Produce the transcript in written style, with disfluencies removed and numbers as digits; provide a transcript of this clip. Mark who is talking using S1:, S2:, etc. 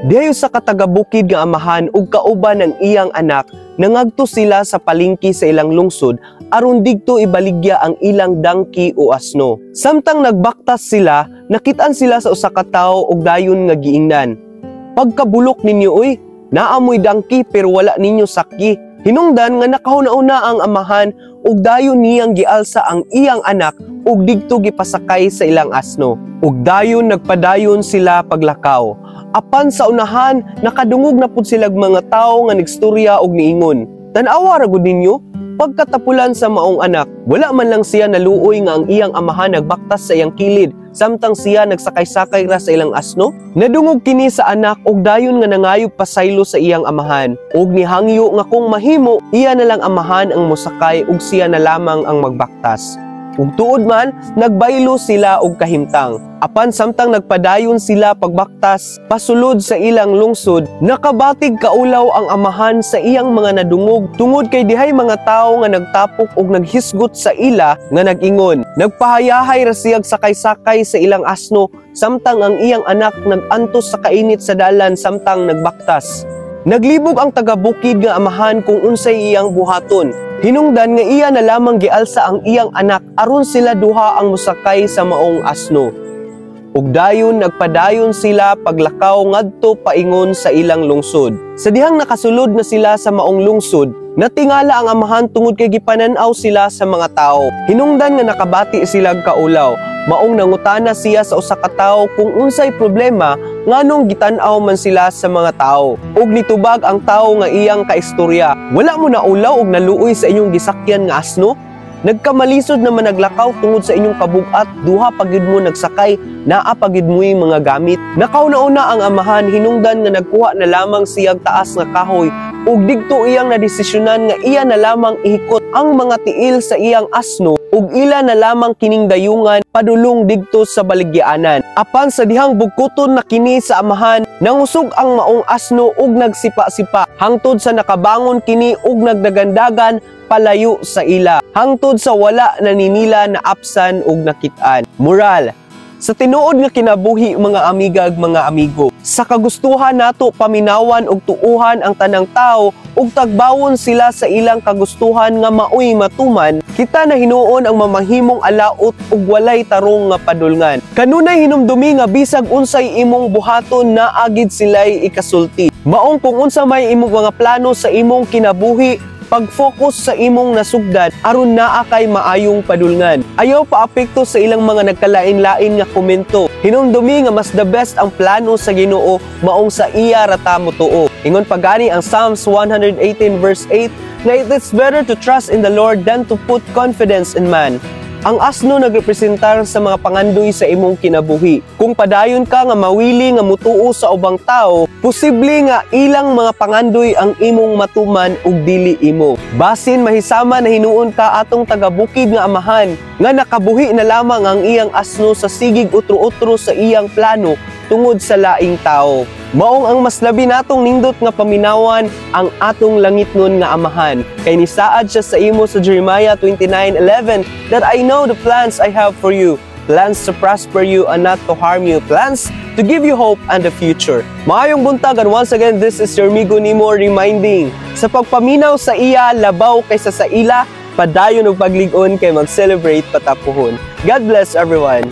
S1: Dihay usa ka taga-bukid nga amahan ug kauban ang iyang anak, nangagto sila sa palengke sa ilang lungsod aron digto ibaligya ang ilang donkey o asno. Samtang nagbaktas sila, nakit-an sila sa usa ka tawo ug dayon nga giingnan, "Pagkabulok ninyo oy, naa moy donkey pero wala ninyo sakyi." Hinungdan nga nakahuna-una ang amahan ug dayon niyang gialsa ang iyang anak ug digto gipasakay sa ilang asno. Ug dayon nagpadayon sila paglakaw. Apan sa unahan, nakadungog na pud silag mga tawo nga nagstorya og niingon, "Tan-awa ra gud ninyo, pagkatapulan sa maong anak, wala man lang siya naluoy nga ang iyang amahan nagbaktas sa iyang kilid samtang siya nagsakay-sakay ra sa ilang asno." Nadungog kini sa anak ug dayon nga nangayog pasaylo sa iyang amahan ug nihangyo nga kung mahimo, iya na lang amahan ang mosakay ug siya na lamang ang magbaktas. Ug tuod man, nagbaylo sila og kahimtang. Apan samtang nagpadayon sila pagbaktas pasulod sa ilang lungsod, nakabatig kaulaw ang amahan sa iyang mga nadungog tungod kay dihay mga tawo nga nagtapok og naghisgot sa ila nga nag-ingon, "Nagpahayahay ra siyag sakay-sakay sa ilang asno samtang ang iyang anak nag-antos sa kainit sa dalan samtang nagbaktas." Naglibog ang taga-bukid nga amahan kung unsay iyang buhaton. Hinungdan nga iya na lamang gialsa ang iyang anak aron sila duha ang mosakay sa maong asno. Ug dayon nagpadayon sila paglakaw ngadto paingon sa ilang lungsod. Sa dihang nakasulod na sila sa maong lungsod, natingala ang amahan tungod kay gipanan-aw sila sa mga tao. Hinungdan nga nakabati sila kaulaw, maong nangutana siya sa usa ka tawo kung unsay problema, nganong gitan-aw man sila sa mga tao. Ug nitubag ang tawo nga iyang kaistorya, "Wala mo naulaw og naluoy sa inyong gisakyan nga asno? Nagkamalisod naman naglakaw tungod sa inyong kabugat, duha pa gyud mo nagsakay, naa pa gyud mo'y mga gamit." Nakauna-una ang amahan hinungdan nga nagkuha na lamang siyang taas nga kahoy ug digto iyang nadesisyonan nga iya na lamang ihikot ang mga tiil sa iyang asno ug ila na lamang kining dayungan padulong digto sa baligyaanan. Apan sa dihang bugkuton na kini sa amahan, nangusog ang maong asno ug nagsipa-sipa hangtod sa nakabangon kini ug nagdagandagan palayo sa ila hangtod sa wala na ninila naapsan ug nakit-an. Moral: sa tinuod nga kinabuhi, mga amigag, mga amigo, sa kagustuhan nato paminawan og tuuhan ang tanang tao ug tagbawon sila sa ilang kagustuhan nga maoy matuman, kita na hinuon ang mamahimong alaot ug walay tarong nga padulngan. Kanunay hinumdumi nga bisag unsay imong buhaton, naa gid sila'y ikasulti. Maong kung unsa may imong mga plano sa imong kinabuhi, pag-focus sa imong nasugdan aron naa kay maayong padulngan. Ayaw paapekto sa ilang mga nagkalain-lain nga komento. Hinumdumi nga mas the best ang plano sa Ginoo, maong sa iya ra ta motuo. Ingon pa gani ang Psalms 118 verse 8 nga it is better to trust in the Lord than to put confidence in man. Ang asno nagrepresentar sa mga pangandoy sa imong kinabuhi. Kung padayon ka nga mawili nga mutuo sa ubang tao, posible nga ilang mga pangandoy ang imong matuman ug dili imo. Basin mahisama na hinuon ka atong taga-bukid nga amahan nga nakabuhi na lamang ang iyang asno sa sigig utro-utro sa iyang plano tungod sa laing tao. Maong ang mas labi natong nindot nga paminawan ang atong langitnon nga Amahan. Kay nisaad siya sa imo sa Jeremiah 29:11 that "I know the plans I have for you, plans to prosper you and not to harm you, plans to give you hope and a future." Maayong buntag, and once again, this is your Migo Nimo reminding, sa pagpaminaw sa iya labaw kaysa sa ila, padayon og paglig-on kay mag-celebrate pa ta puhon. God bless everyone.